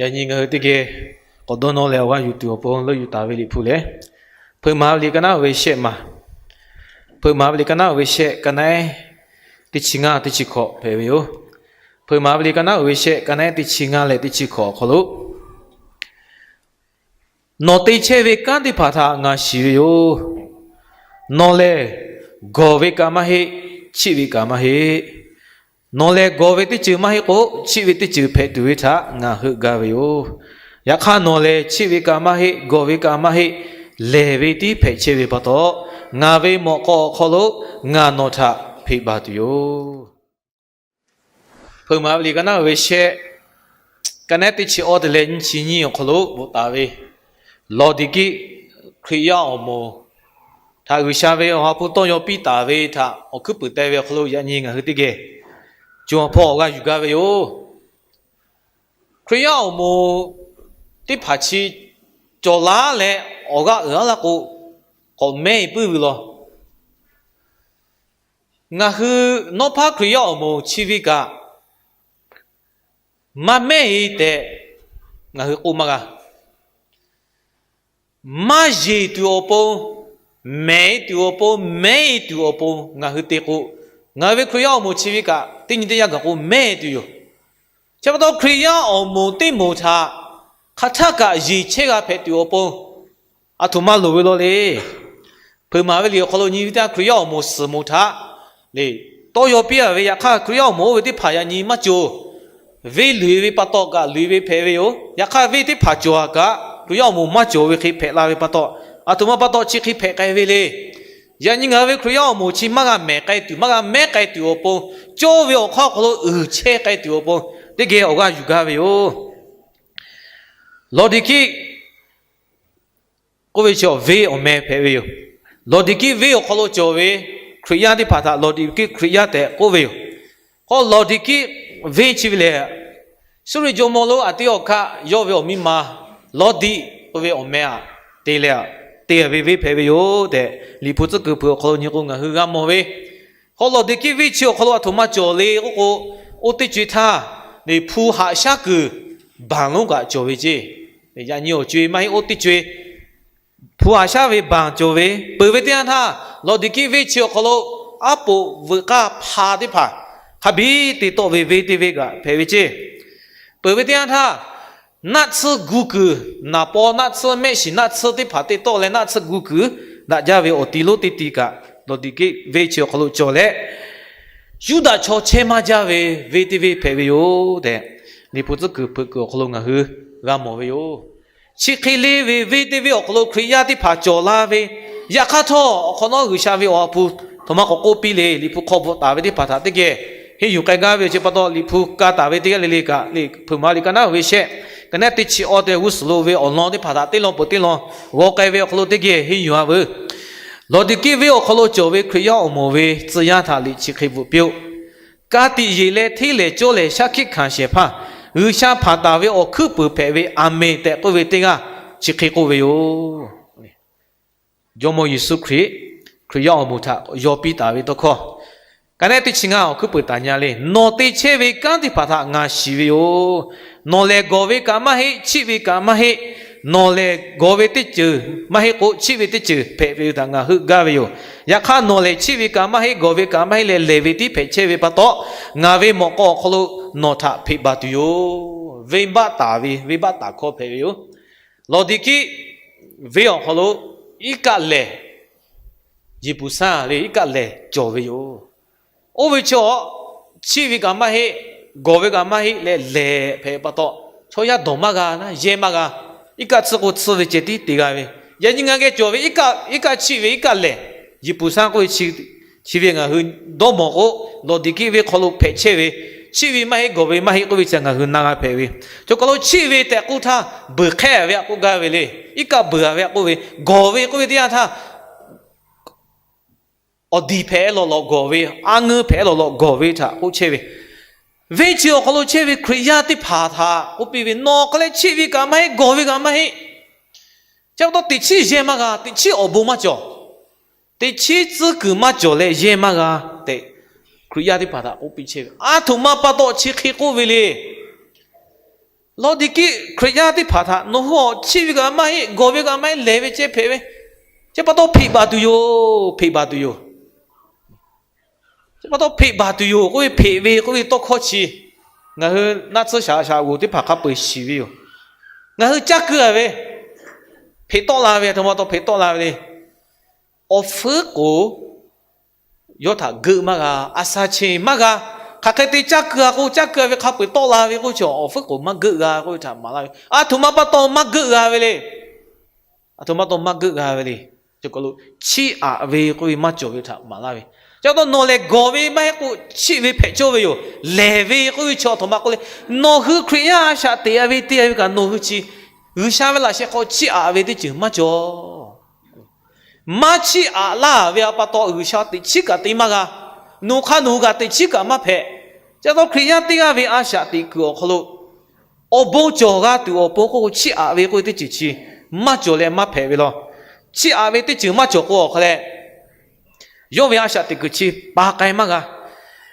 Yaꞈ nyi ngaˬ hui teˇ geh k'awꞈ dawˇ nawˇ leh awˬ g'aˇ yuˬ tuˬ awˬ pon leuˆ yuˬ taˍ ve Liꞈ hpu lehˬ, Hpeuꞈ maˍ ve liꞈ ka naˉ uiˍ ve shehˆ maˬ, Hpeuꞈ maˍ ve liꞈ ka naˉ uiˍ ve shehˆ, ka naˉ ehˉ teˇ chi ngaˇ teˇ chi hkawꞈ hpehꞈ ve yoˬ. Hpeuꞈ maˍ ve liꞈ ka naˉ uiˍ ve shehˆ, ka naˉ ehˉ teˇ chi ngaˇ leh teˇ chi hkawꞈ awˬ hk'aw lo, Nawˬ te chehˇ ve kanˉ teˇ hpaˍ htaꞈ ngaˬ shiˍ ve yoˬ. Nawˬ lehˬ gawˬ ve kaꞈ maˇ heˆ, chiˆ ve kaꞈ maˇ heˆ. Nawˬ lehˬ gawˬ ve teˇ ceuˬ maˇ heˆ k'o, chiˆ ve teˇ ceuˬ hpehꞈ tuˬ ve htaꞈ ngaˬ heuˆ gaˇ ve yoˬ. Yaꞈ hk'aˇ, nawˬ lehˬ chiˆ ve kaꞈ maˇ heˆ, gawˬ ve kaꞈ maˇ heˆ, lehˬ ve tiˉ hpehꞈ chehˇ ve pa taw, ngaˬ ve mawꞈ k'aw awˬ hk'aw lo ngaˬ nawˬ htaꞈ hpeꞈ baˬ tuˬ yoˬ. Hpeuꞈ maˍ ve liꞈ ka naˉ uiˍ ve shehˆ, ka naˉ ehˉ teˇ chi awˇ te leh nyiˇ chi nyiˇ awˬ hk'aw lo bvuhꞈ taˍ ve, Lawˍdiˍkiˆ Hkriꞈ yaˇ awˬ moˍ htaꞈ G'uiˬsha ve Awˬ ha hpu tawˇ yaw piˇ taˍ ve htaꞈ awˬ hkuiˉ puiˍ teh ve awˬ hk'aw lo yaꞈ nyi ngaˬ hui teˇ geh co ha hpawˇ awˬ g'aˇ yuˬ gaˇ ve yoˬ. Hkriꞈ yaˇ awˬ moˍ teˇ hpaˍ chi cawˬ laˉ leh awˬ g'aˇ uiˍ aˉ laˇ k'o, k'awꞈ mehˉ e puiˉ ve law. Ngaˬ hui nawˉ hpaˇ Hkriꞈ yaˇ awˬ moˍ chi ve kaꞈ maˇ mehˉ e tehꞈ ngaˬ hui k'oˆ maˇ g'a. Maˇ yeˬ tuˬ awˬ pon, mehˉ e tuˬ awˬ pon, mehˉ e tuˬ awˬ pon ngaˬ hui te k'o, ngaˬ hui ve Hkriꞈ yaˇ awˬ moˍ chi ve kaꞈ teˇ nyi teˇ yanˇ gaˬ k'o mehˉ e tuˬ yoˬ. Chi pa taw Hkriꞈ yaˇ awˬ moˍ teˇ moˍ htaꞈ hk'aˬ htaˇ kaꞈ yeˬ chehˇ g'a hpehꞈ tuˬ awˬ pon, aˬ htoꞈ ma loˍ ve law le. Hpeuꞈ maˍ ve liꞈ awˬ hk'aw lo nyi ve teˇ yanˇ, Hkriꞈ yaˇ awˬ moˍ suhˍ moˍ htaꞈ le tawˇ yaw piˇ a ve, yaꞈ hk'aˇ Hkriꞈ yaˇ awˬ moˍ oˇ ve teˇ hpaˍ yaꞈ nyi maˇ cawˬ. Venˇ luˬ e ve pa taw kaꞈ luˬ e ve hpehꞈ ve yoˬ. Yaꞈ hk'aˇ venˇ teˇ hpaˍ cawˬ a kaꞈ Hkriꞈ yaˇ awˬ moˍ maˇ cawˬ ve hk'e hpehꞈ la ve pa taw, aˬ htoꞈ ma pa taw chi hk'e hpehꞈ k'ai ve le. Yaꞈ nyi ngaˬ hui ve Hkriꞈ yaˇ awˬ moˍ chi maˇ g'a mehˬ k'ai tuˬ, maˇ g'a mehˉ k'ai tuˬ awˬ pon, cawˇ ve awˬ hk'aˇ awˬ hk'aw lo uiˍ chehˇ k'ai tuˬ awˬ pon teˇ geh awˬ g'aˇ yuˬ gaˇ ve yoˬ. Lawˍdiˍkiˆ k'oˆ ve chi venˇ awˬ meh hpehꞈ ve yoˬ. Lawˍdiˍkiˆ venˇ awˬ hk'aw lo cawˬ ve Hkriꞈ yaˇ teˇ hpaˍ htaꞈ Lawˍdiˍkiˆ Hkriꞈ yaˇ tehꞈ k'oˆ ve yoˬ. K'o Lawˍdiˍkiˆ venˇ chi ve lehˬ, Suˇriˆ jawˇmawˇ lonˉ Aˍtiˆawˍkaˆ yawˇ ve awˬ miˇ ma Lawˇdiˆ k'oˆ ve awˬ meh aꞈ te leh, te ve venˇ hpehꞈ ve yoˬ tehꞈ Liꞈ hpu tcuhˉ kuiˬ hpeuꞈ awˬ hk'aw lo nyi k'o ngaˬ hui g'a mawˬ ve. K'o Lawˍdiˍkiˆ venˇ chi awˬ hk'aw lo aˬ htoꞈ ma cawˬ le k'oˆ k'o, oˇ teˇ co e htaˇ, hpu haꞈ shaˉ kuiˬ banˬ lonˉ kaꞈ cawˬ ve ceˇ. Yaꞈ nyi awˬ co e maˇ heˆ, oˇ teˇ co e hpu haꞈ shaˉ ve banˬ cawˬ ve. Peuˬ ve teˇ yanˇ htaˇ, Lawˍdiˍkiˆ venˇ chi awˬ hk'aw lo aˉ poꞈ veuꞈ k'aˇ hpa teˇ hpaˍ hk'a biˇ te tawˆ ve venˇ teˇ venˇ kaꞈ hpehꞈ ve ceˇ. Peuˬ ve teˇ yanˇ htaˇ, naˆ tsuhˇ gu kuiˬ, naˍ paw naˆ tsuhˇ, mehˆ shiˍ naˆ tsuhˇ teˇ hpaˍ te tawˆ leh naˆ tsuhˇ gu kuiˬ daꞈ jaˇ ve awˬ ti lonˉ teˇ ti kaꞈ Lawˍdiˍkiˆ venˇ chi awˬ hk'aw lo cawˬ leh, Yuˇdaꞈ chaw chehˇ maˇ jaˇ ve venˇ teˇ venˇ hpehꞈ ve yoˬ tehꞈ, Liꞈ hpu tcuhˉ kuiˬ hpeuꞈ kuiˬ awˬ hk'aw lo ngaˬ hui g'a mawˬ ve yoˬ. Chi hk'e le ve venˇ teˇ venˇ awˬ hk'aw lo Hkriꞈ yaˇ teˇ hpaˍ cawˬ la ve, yaꞈ hk'aˇ htawˇ awˬ hk'awꞈ nawˉ G'uiˬsha ve Awˬ ha hpu htoꞈ ma k'awꞈ k'oˆ piˇ le, Liꞈ hpu hk'aw bvuhꞈ taˍ ve teˇ hpaˍ htaꞈ teˇ geh henˇ yuˬ k'ai gaˇ ve awˬ chi pa taw, Liꞈ hpu ka taˍ ve teˇ g'aˇ le le kaꞈ le, Hpeuꞈ maˍ liꞈ ka naˉ uiˍ ve shehˆ, ka naˉ teˇ chi awˇ te g'uˇ suhˍ lo ve awˬ lawn teˇ hpaˍ htaꞈ teˇ lawn peuˬ teˇ lawn g'aw k'ai ve awˬ hk'aw lo teˇ geh henˇ yuˬ a veuˬ. Lawˍdiˍkiˆ venˇ awˬ hk'aw lo cawˬ ve Hkriꞈ yaˇ awˬ moˍ ve tcuh yaˇ htaꞈ liꞈ chi hk'e bvuhꞈ piˇ-oˆ. Ka tiꞈ yeˬ leh hteˇ lehˍ cawˇ lehˍ shaˉ hkiˆ hkanˍ shehˍ hpaˇ G'uiˬsha hpanˍ taˍ ve awˬ hkuiˉ puiˍ hpehꞈ ve, Aˍmenˍ tehꞈ k'oˆ ve teˇ g'aˇ chi hk'e k'oˆ ve yoˬ. Jawˇmawˇ Yeˍsuˆ Hkriꞈ, Hkriꞈ yaˇ awˬ moˍ htaꞈ yaw piˇ taˍ ve tawˇ hkawˇ, ka naˉ teˇ chi ngaˇ awˬ hkuiˉ puiˍ taˍ nyi le, Nawˬ te chehˇ ve kanˉ teˇ hpaˍ htaꞈ ngaˬ shiˍ ve yoˬ. Nawˬ lehˬ gawˬ ve kaꞈ maˇ heˆ, chiˆ ve kaꞈ maˇ heˆ. Nawˬ lehˬ gawˬ ve teˇ ceuˬ maˇ heˆ k'o, chiˆ ve teˇ ceuˬ hpehꞈ ve htaꞈ ngaˬ heuˆ gaˇ ve yoˬ. Yaꞈ hk'aˇ, nawˬ lehˬ chiˆ ve kaꞈ maˇ heˆ, gawˬ ve kaꞈ maˇ heˆ leh, lehˬ ve tiˉ hpehꞈ chehˇ ve pa taw, ngaˬ ve mawꞈ k'aw awˬ hk'aw lo nawˬ htaꞈ hpeꞈ baˬ tuˬ yoˬ. Venˇbaˆ taˍ ve, venˇbaˆ taˍ hkawˇ hpehꞈ ve yoˬ. Lawˍdiˍkiˆ venˇ awˬ hk'aw lo iˉ kaˆ lehˬ, Yeˍpuˍsanˇ le iˉ kaˆ lehˬ cawˬ ve yoˬ. Oˇ ve chi awˬ, chiˆ ve kaꞈ maˇ heˆ, gawˬ ve kaꞈ maˇ heˆ leh lehˬ hpehꞈ pa taw, chaw yaˇ dawˬ maˇ g'a, yehˇ maˇ g'a. Iˉ kaˆ tsuhˇ k'o tsuhˇ ve ceh tiˉ te g'a ve. Yaꞈ nyi ngaˬ geh cawˬ ve iˉ kaˆ, iˉ kaˆ chiˆ ve iˉ kaˆ lehˬ, Yeˍpuˍsanˇ k'oˆ ve chi ve ngaˬ hui dawˇ mawˬ k'o, Lawˍdiˍkiˆ venˇ hk'aw lo hpehꞈ chehˇ ve, chiˆ ve maˇ heˆ, gawˬ ve maˇ heˆ k'oˆ ve chi ngaˬ hui na g'a hpehꞈ ve. Chaw hk'aw lo chiˆ ve tehꞈ k'oˆ htaˇ, beuˬ hk'ehˇ ve aꞈ k'oˆ gaˇ ve le. Iˉ kaˆ beuˬ a ve aꞈ k'oˆ ve, gawˬ ve k'oˆ ve teˇ yanˇ htaˇ, awˬ diˬ hpehꞈ lawꞈ lawꞈ gawˬ ve, a ngeuˇ hpehꞈ lawꞈ lawꞈ gawˬ ve htaꞈ k'oˆ chehˇ ve. Venˇ chi awˬ hk'aw lo chehˇ ve Hkriꞈ yaˇ teˇ hpaˍ htaꞈ k'oˆ piˇ ve, Nawˬ hk'a leh chiˆ ve kaꞈ maˇ heˆ, gawˬ ve kaꞈ maˇ heˆ. Chi pa taw teꞈ chiˉ yehˇ maˇ g'a, teꞈ chiˉ awˬ bon maˇ cawˬ, teꞈ chiˉ tcuhˉ kuiˬ maˇ cawˬ leh yehˇ maˇ g'a tehꞈ, Hkriꞈ yaˇ teˇ hpaˍ htaꞈ k'oˆ piˇ chehˇ ve. Aˬ htoꞈ ma pa taw chi hk'e k'oˆ ve le. Lawˍdiˍkiˆ Hkriꞈ yaˇ teˇ hpaˍ htaꞈ nawˬ hui awˬ chiˇ ve kaꞈ maˇ heˆ, gawˬ ve kaꞈ maˇ heˆ, lehˬ ve ceh hpehꞈ ve, chi pa taw hpeꞈ baˬ tuˬ yoˬ, hpeꞈ baˬ tuˬ yoˬ. Chi pa taw hpeꞈ baˬ tuˬ yoˬ k'oˆ ve, hpeꞈ ve k'oˆ ve tawˇ hkawˇ chi ngaˬ hui naˆ tsuhˇ shaˍ shaˍ g'oˬ teˇ hpaˍ hk'a peu-eˬ shiˍ ve yoˬ. Ngaˬ hui caˇ keu a ve, hpeꞈ tawˆ la ve, aˬ htoꞈ ma taw hpeꞈ tawˆ la ve le. Awˬ fuiˉ k'oˍ yawˇ htaꞈ geuˆ maˇ g'a, a sha che maˇ g'a. Hk'aˬ hk'e te caˇ keu a k'o, caˇ keu a ve hk'a peu-eˬ tawˆ la ve k'oˆ chi, awˬ fuiˉ k'oˍ maˇ geuˆ g'a k'oˆ ve htaꞈ maˍ laˇ ve, aˬ htoꞈ ma pa taw maˇ geuˆ g'a ve le. Aˬ htoꞈ ma taw maˇ geuˆ g'a ve le. Chi k'o lo, chiˇ aꞈ ve k'oˆ ve maˇ cawˬ ve htaꞈ maˍ laˇ ve. Chi pa taw nawˬ lehˬ gawˬ ve maˇ heˆ k'o, chiˇ ve hpehꞈ cawˇ ve yoˬ. Lehˬ ve k'oˆ ve chi aˬ htoꞈ ma k'oˆ le, nawˬ hui Hkriꞈ yaˇ a shaꞈ teꞈ a ve te a ve kaꞈ nawˬ hui chi G'uiˬsha ve laꞈ sheh hk'aw chiˇ aꞈ ve teˇ ceuˬ maˇ cawˬ. Maˇ chiˇ aꞈ laˇ ve a pa taw G'uiˬsha teꞈ chiˉ kaꞈ te maˇ g'a. Nawˬ hk'aˇ nawˬ hui kaꞈ teꞈ chiˉ kaꞈ maˇ hpehꞈ. Chi pa taw Hkriꞈ yaˇ teˇ g'aˇ ve a shaꞈ teꞈ kuiˬ awˬ hk'aw lo awˬ bon cawˬ g'a tuˬ awˬ pon k'oˆ k'o, chiˇ aꞈ ve k'oˆ ve teˇ ceuˬ chi maˇ cawˬ leh maˇ hpehꞈ ve law. Chiˇ aꞈ ve teˇ ceuˬ maˇ cawˬ k'o awˬ hk'a leh, yawˇ ve a shaꞈ teꞈ kuiˬ chi pa k'ai maˇ g'a.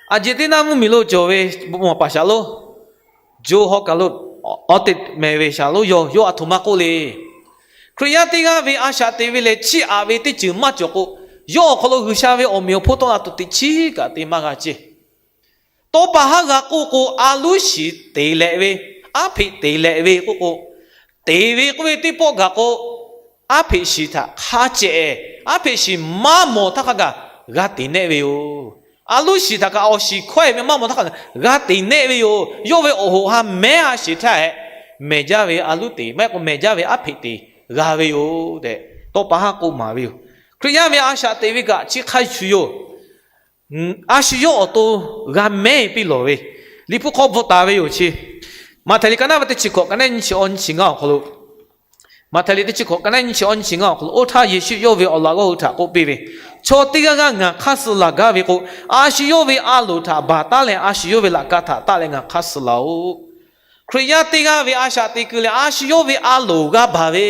Aˬ jeˬ teˇ naˇ mvuhˇmiˬ lo cawˬ ve bon maˍ paˍ shaˍ lonˉ, jo haw kaˬ lo awˬ te mehˍ ve shaˍ lonˉ yawˇ, yawˇ aˬ htoꞈ ma k'oˆ le. Hkriꞈ yaˇ teˇ g'aˇ ve a shaꞈ teꞈ ve lehˬ, chiˇ aꞈ ve teˇ ceuˬ maˇ cawˬ k'o, yawˇ awˬ hk'aw lo G'uiˬsha ve awˬ meꞈ awˬ hponˇ tawˆ la tuˬ teꞈ chiˉ kaꞈ te maˇ g'a ceˇ. Tawˇ pa haˉ g'a k'oˆ k'o, a luˉ shiˍ te leh ve, aˉ hpeꞈ te leh ve k'oˆ k'o, te ve k'oˆ ve teˇ pawˆ gaˬ k'o, aˉ hpeꞈ shiˍ htaꞈ hk'a cehˬ, aˉ hpeꞈ shiˍ maˇ mawˬ htaˇ hk'a gaˬ g'a te nehˆ ve yoˬ. A luˉ shiˍ htaꞈ kaꞈ awˬ shiˍ hkawehˇ ve maˇ mawˬ htaˇ hk'a gaˬ g'a te nehˆ ve yoˬ. Yawˇ ve awˬ hoꞈ ha mehˉ a sheˍ htaˇ hehꞈ, mehˬ jaˇ ve a luˉ te, maˇ heˆ k'o mehˬ jaˇ ve aˉ hpeꞈ te g'a ve yoˬ tehꞈ, tawˇ pa haˉ k'oˆ maˍ ve yoˬ. Hkriꞈ yaˇ ve a shaꞈ teꞈ ve kaꞈ chi hk'a shuˍ yoˬ. A shu yawˇ awˬ to g'a mehˉ piˇ lawˬ ve, Liꞈ hpu hk'aw bvuhꞈ taˍ ve yoˬ chi. Maꞈhtehˍ liꞈ ka naˉ ve teˇ chi hkawꞈ ka naˉ nyiˇ chi awˇ nyiˇ chi ngaˇ awˬ hk'aw lo, Maꞈhtehˍ liꞈ teˇ chi hkawꞈ ka naˉ nyiˇ chi awˇ nyiˇ chi ngaˇ awˬ hk'aw lo, oˇ htaˇ Yeˍsuˆ yawˇ ve awˬ laꞈ g'awˇ hui htaꞈ k'oˆ piˇ ve, Chaw teˇ g'aˇ g'aˇ ngaˬ hk'aˇ suh laˬ gaˇ ve k'o, a shu yawˇ ve a loˍ htaꞈ baˬ taˉ leh a shu yawˇ ve laꞈ ka htaꞈ taˆ leh ngaˬ hk'aˇ suh laˬ-oꞈ. Hkriꞈ yaˇ teˇ g'aˇ ve a shaꞈ teꞈ kuiˬ lehˬ, a shu yawˇ ve a loˍ g'a baˬ ve,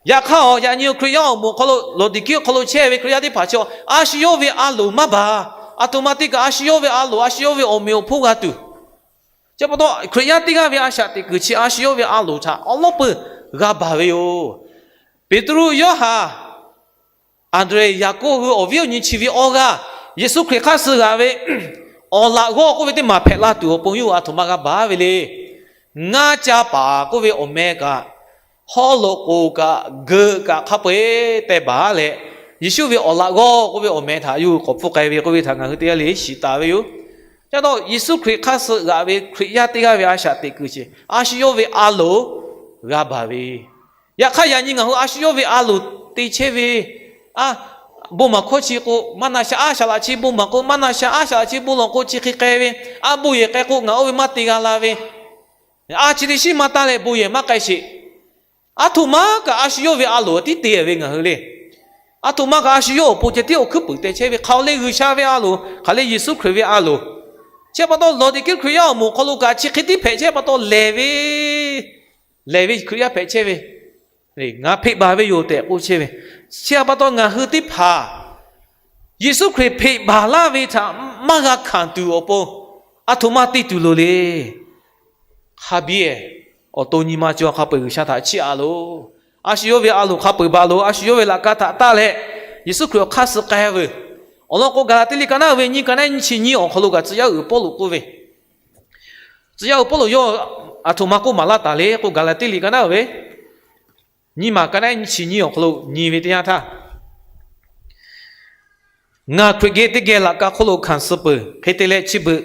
yaꞈ hk'aˇ awˬ yaꞈ nyi Hkriꞈ yaˇ awˬ moˍ awˬ hk'aw lo Lawˍdiˍkiˆ awˬ hk'aw lo chehˇ ve Hkriꞈ yaˇ teˇ hpaˍ chi, a shu yawˇ ve a loˍ maˇ baˬ. Aˬ htoꞈ ma te kaꞈ a shu yawˇ ve a loˍ, a shu yawˇ ve awˬ meꞈ awˬ hponˇ g'a tuˬ. Chi pa taw Hkriꞈ yaˇ teˇ g'aˇ ve a shaꞈ teꞈ kuiˬ chi a shu yawˇ ve a loˍ htaꞈ awˉ lawˉ peuˬ g'a baˬ ve yoˬ. Peˍtruˆ, Yoˇhanˬ, Anˍdrehˍ, Yaˍkoˆ hui awˬ viˉ awˬ nyi chi ve awˇ g'aˇ Yeˍsuˆ Hkriꞈ hk'aˇ suh g'aꞈ ve awˬ laꞈ g'awˇ k'oˆ ve teˇ maˬ hpehꞈ la tuˬ awˬ pon yawˇ hui aˬ htoꞈ ma g'a baˬ ve le. Ngaˇ ca paˍ k'oˆ ve awˬ meh kaꞈ, haw loꞈ k'oˍ kaꞈ, geuꞈ kaꞈ hk'a peu-eˬ teh baˬ leh, Yeˍsuˆ ve awˬ laꞈ g'awˇ k'oˆ ve awˬ meh htaꞈ yawˇ hui k'awꞈ hpfuhˆ k'ai ve k'oˆ ve htaꞈ ngaˬ hui teˇ g'aˇ le shiˍ taˍ ve yoˬ. Chi pa taw Yeˍsuˆ Hkriꞈ hk'aˇ suh g'aꞈ ve Hkriꞈ yaˇ teˇ g'aˇ ve a shaꞈ teꞈ kuiˬ chi, a shu yawˇ ve a loˍ g'a baˬ ve. Yaꞈ hk'aˇ yaꞈ nyi ngaˬ hui a shu yawˇ ve a loˍ te chehˇ ve, a, bon maˍ hkawˇ chi k'o maˇ na sha, a shaˍ laꞈ chi bon maˍ k'o maˇ na sha, a shaˍ laꞈ chi bon lawˬ k'o chi hk'e k'ai ve, a bon yehˬ k'ai k'o ngaˬ oˇ ve maˇ te g'a la ve, a chi teˇ shiˉ maˇ taˇ leh bon yehˬ maˇ k'ai sheˍ. Aˬ htoꞈ ma kaꞈ a shu yawˇ ve a loˍ tiˉ te ve ngaˬ hui le. Aˬ htoꞈ ma kaꞈ a shu yawˇ awˬ pon ceh tiˉ awˬ hkuiˉ puiˍ te chehˇ ve, hk'aˬ le G'uiˬsha ve a loˍ, hk'aˬ le Yeˍsuˆ Hkriꞈ ve a loˍ. Chi pa taw Lawˍdiˍkiˆ Hkriꞈ yaˇ awˬ moˍ awˬ hk'aw lo kaꞈ chi hk'e tiˉ hpehꞈ chehˇ pa taw lehˬ ve, lehˬ ve Hkriꞈ yaˇ hpehꞈ chehˇ ve, ngaˬ hpeꞈ baˬ ve yoˬ tehꞈ k'oˆ chehˇ ve. Chi pa taw ngaˬ hui teˇ hpaˍ Yeˍsuˆ Hkriꞈ hpeꞈ baˬ laˇ ve htaꞈ maˇ g'a hkanˍ tuˬ awˬ pon, aˬ htoꞈ ma te tuˬ loˍ le. Hk'a biˇ awˬ to nyi ma cawˬ hk'a peu-eˬ G'uiˬsha htaꞈ chiˇ aꞈ loˬ. A shu yawˇ ve a loˍ hk'a peu-eˬ baˬ loˬ. A shu yawˇ ve laꞈ ka htaꞈ taˆ leh Yeˍsuˆ Hkriꞈ awˬ hk'aˇ suh k'ai veuˬ. Awˬ lawn k'o, Gaˍlaˍtiˆ liꞈ ka naˉ ve nyiˇ, ka naˉ nyiˇ chi nyiˇ awˬ hk'aw lo kaꞈ tcuh yaˇ uiˍ Pawˇluꞈ k'oˆ ve, tcuh yaˇ uiˍ Pawˇluꞈ yawˇ aˬ htoꞈ ma k'oˆ maˍ laˇ taˍ le k'o, Gaˍlaˍtiˆ liꞈ ka naˉ ve nyiˇ maˬ ka naˉ nyiˇ chi nyiˇ awˬ hk'aw lo nyi ve teˇ yanˇ htaˇ, Ngaˬ Hkriꞈ geh teˇ geh laꞈ ka hk'oˆ lo hkanˍ suh peuˬ. Hk'e te leh chi beuꞈ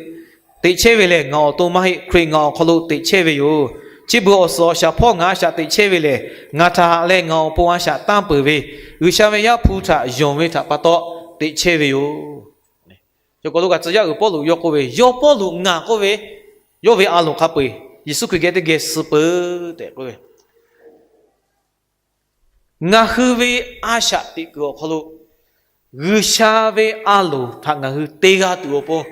teꞈ chehˇ ve lehˬ ngaˬ awˬ to maˇ heˆ, Hkriꞈ ngaˬ awˬ hk'aw lo teꞈ chehˇ ve yoˬ. Chi beuꞈ awˬ suhˍ awˬ shaˍ hpawˇ ngaˬ a shaꞈ teꞈ chehˇ ve lehˬ, ngaˬ htaꞈ haꞈ leh ngaˬ awˬ pon a shaꞈ tanˇ peuˬ ve G'uiˬsha ve Yaˇ hpu htaꞈ yonˍ ve htaꞈ pa taw teꞈ chehˇ ve yoˬ. Cawˬ k'awꞈ lo kaꞈ tcuh yaˇ uiˍ Pawˇluꞈ yawˇ k'oˆ ve, yawˇ Pawˇluꞈ ngaˬ k'oˆ ve, yawˇ ve a loˍ hk'a peu-eˬ Yeˍsuˆ Hkriꞈ geh teˇ geh suh peuˬ tehꞈ k'oˆ ve, ngaˬ hui ve a shaꞈ teꞈ kuiˬ awˬ hk'aw lo G'uiˬsha ve a loˍ htaꞈ ngaˬ hui te g'a tuˬ awˬ pon,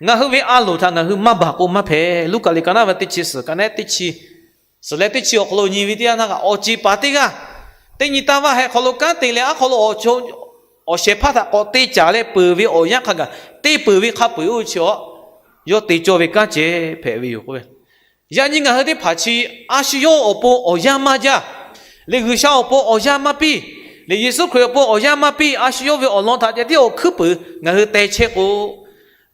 ngaˬ hui ve a loˍ htaꞈ ngaˬ hui maˇ baˬ k'o maˇ hpehꞈ. Luˉkaꞈ liꞈ ka naˉ ve teˇ chi suhˍ ka naˉ teˇ chi suhˍ leh teˇ chi awˬ hk'aw lo nyi ve teˇ yanˇ htaˇ kaꞈ, awˬ ceˬ paˍ teˇ g'aˇ teˇ nyi tanˇ vaˇ heh hk'aw lo kanˉ te leh aˉ hk'aw lo awˬ shehˍ hpaˇ htaꞈ k'awꞈ te caˍ leh peuˬ ve awˬ yanˇ hk'a gaˬ te peuˬ ve hk'a peu-eˬ oˇ ve chi a, yawˇ te cawˇ ve kanˉ ceh hpehꞈ ve yoˬ k'oˆ ve. Yaꞈ nyi ngaˬ hui teˇ hpaˍ chi a shu yawˇ awˬ pon awˬ yanˇ maˇ jaˇ, leh G'uiˬsha awˬ pon awˬ yanˇ maˇ piˇ, leh Yeˍsuˆ Hkriꞈ awˬ pon awˬ yanˇ maˇ piˇ, a shu yawˇ ve awˬ lawn htaꞈ ceh tiˉ awˬ hkuiˉ puiˍ ngaˬ hui te chehˇ k'o,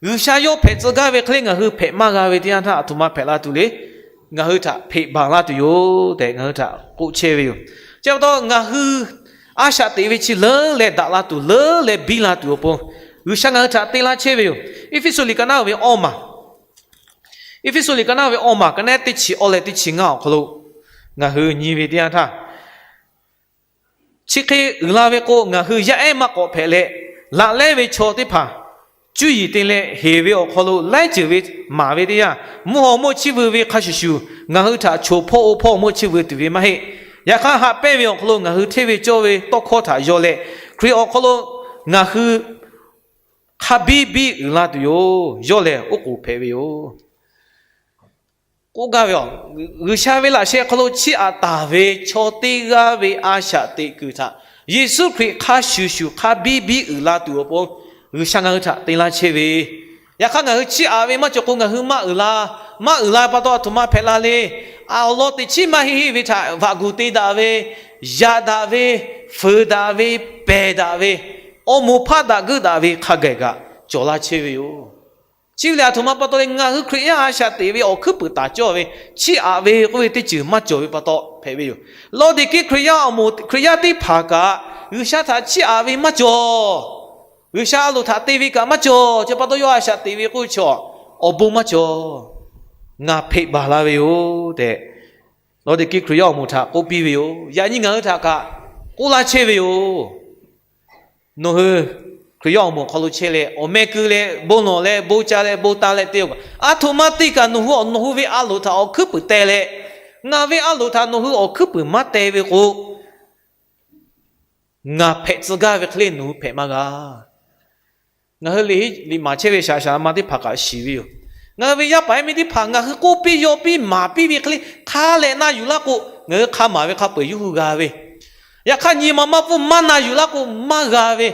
G'uiˬsha yawˇ hpehꞈ tcuh gaˇ ve hk'e le ngaˬ hui hpehꞈ maˇ g'a ve teˇ yanˇ htaˇ, aˬ htoꞈ ma hpehꞈ la tuˬ le, ngaˬ hui htaꞈ hpeꞈ baˬ laˇ tuˬ yoˬ tehꞈ ngaˬ hui htaꞈ k'oˆ chehˇ ve yoˬ. Chi pa taw ngaˬ hui a shaꞈ teꞈ ve chi leuˉ leh daꞈ la tuˬ, leuˉ leh biˇ la tuˬ awˬ pon G'uiˬsha ngaˬ hui htaꞈ te laˇ chehˇ ve yoˬ. Eˇfeˇsuꞈ liꞈ ka naˆ ve awˇ maˬ, Eˇfeˇsuꞈ liꞈ ka naˆ ve awˇ maˬ ka naˆ teˇ chi awˇ leh teˇ chi ngaˇ awˬ hk'aw lo ngaˬ hui nyi ve teˇ yanˇ htaˇ, chi hk'e uiˍ la ve k'o, ngaˬ hui yaˇ ehˉ maˇ k'awꞈ hpehꞈ leh, laꞈ lehˉ ve chaw teˇ hpaˍ cuˇ yiˍ te leh heˍ ve awˬ hk'aw lo laiˉ ceuˬ ve maˍ ve teˇ yanˇ, mvuhˇ haw mawˇ chiˇ vuiˬ ve hk'a shuˍ shuˍ ngaˬ hui htaꞈ choˬ hpawˇ oˇ hpawˇ mawˇ chiˇ vuiˬ tuˬ ve maˇ heˆ. Yaꞈ hk'aˇ, haꞈ pehnˇ ve awˬ hk'aw lo ngaˬ hui hteˇ ve cawˇ ve tawˇ hkawˇ htaꞈ yaw leh, Hkriꞈ awˬ hk'aw lo ngaˬ hui hk'a biˇ biˇ uiˍ la tuˬ yoˬ. Yawˇ lehˬ oˉ k'oˍ hpehꞈ ve yoˬ. K'oˆ gaˇ ve, G'uiˬsha ve laꞈ sheh hk'aw lo chiˇ aꞈ taˍ ve chaw teˇ g'aˇ ve a shaꞈ teꞈ kuiˬ htaꞈ Yeˍsuˆ Hkriꞈ hk'a shuˍ shuˍ hk'a biˇ biˇ uiˍ la tuˬ awˬ pon G'uiˬsha ngaˬ hui htaꞈ te laˇ chehˇ ve. Yaꞈ hk'aˇ, ngaˬ hui chiˇ aꞈ ve maˇ cawˬ k'o, ngaˬ hui maˇ uiˍ la. Maˇ uiˍ la pa taw, aˬ htoꞈ ma hpehꞈ la le. Awˬ lawn teꞈ chiˉ maˇ heˆ heˆ ve htaꞈ vaꞈ guˬ te daꞈ ve, yaꞈ daꞈ ve, fuiˍ daꞈ ve, pehˬ daꞈ ve, awˬ moˍ hpaˆ daꞈ geuˆ daꞈ ve hk'a gaˬ kaꞈ cawˬ laˇ chehˇ ve yoˬ. Chi ve lehˬ, aˬ htoꞈ ma pa taw leh ngaˬ hui Hkriꞈ yaˇ a shaꞈ teꞈ ve awˬ hkuiˉ puiˍ taˍ cawˇ ve, chiˇ aꞈ ve k'oˆ ve teˇ ceuˬ maˇ cawˬ ve pa taw hpehꞈ ve yoˬ. Lawˇdiˍkiˆ Hkriꞈ yaˇ awˬ moˍ Hkriꞈ yaˇ teˇ hpaˍ kaꞈ G'uiˬsha htaꞈ chiˇ aꞈ ve maˇ cawˬ. G'uiˬsha a loˍ htaꞈ te ve kaꞈ maˇ cawˬ. Chi pa taw yawˇ a shaꞈ teꞈ ve k'oˆ ve chaw awˬ bon maˇ cawˬ. Ngaˬ hpeꞈ baˬ la ve yoˬ tehꞈ, Lawˇdiˍkiˆ Hkriꞈ yaˇ awˬ moˍ htaꞈ k'oˆ piˇ ve yoˬ. Yaꞈ nyi ngaˬ hui htaꞈ kaꞈ k'oˆ laˇ chehˇ ve yoˬ. Nawˬ hui Hkriꞈ yaˇ awˬ moˍ hk'aw lo chehˇ leh, awˬ meh keu leh bon lawˬ leh bon ca leh bon taˍ leh te-o kaꞈ, aˬ htoꞈ ma te kaꞈ nawˬ hui awˬ nawˬ hui ve a loˍ htaꞈ awˬ hkuiˉ puiˍ teh leh, ngaˬ ve a loˍ htaꞈ nawˬ hui awˬ hkuiˉ puiˍ maˇ teh ve k'o, ngaˬ hpehꞈ tcuh gaˇ ve hk'e le nawˬ hui hpehꞈ maˇ g'a. Ngaˬ hui liꞈ maˍ chehˇ ve shaˍ shaˍ ma teˇ hpaˍ kaꞈ shiˍ ve yoˬ. Ngaˬ hui ve yaˇ paˍ yaˇ miˇ teˇ hpaˍ ngaˬ hui k'oˆ piˇ yaw piˇ maˍ piˇ ve hk'e le hk'a leh na yuˬ laˇ k'o, ngaˬ hui hk'a maˍ ve hk'a peu-eˬ yawˇ hui g'a ve. Yaꞈ hk'aˇ, nyi ma maˇ pfuhˇ maˇ na yuˬ laˇ k'o maˇ g'a ve.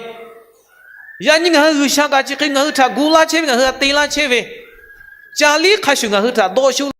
Yaꞈ nyi ngaˬ hui G'uiˬsha kaꞈ chi hk'e ngaˬ hui htaꞈ gu laˇ chehˇ ve, ngaˬ hui htaꞈ te laˇ chehˇ ve, ca liˇ hk'a shuˍ ngaˬ hui htaꞈ dawˇ shuˆ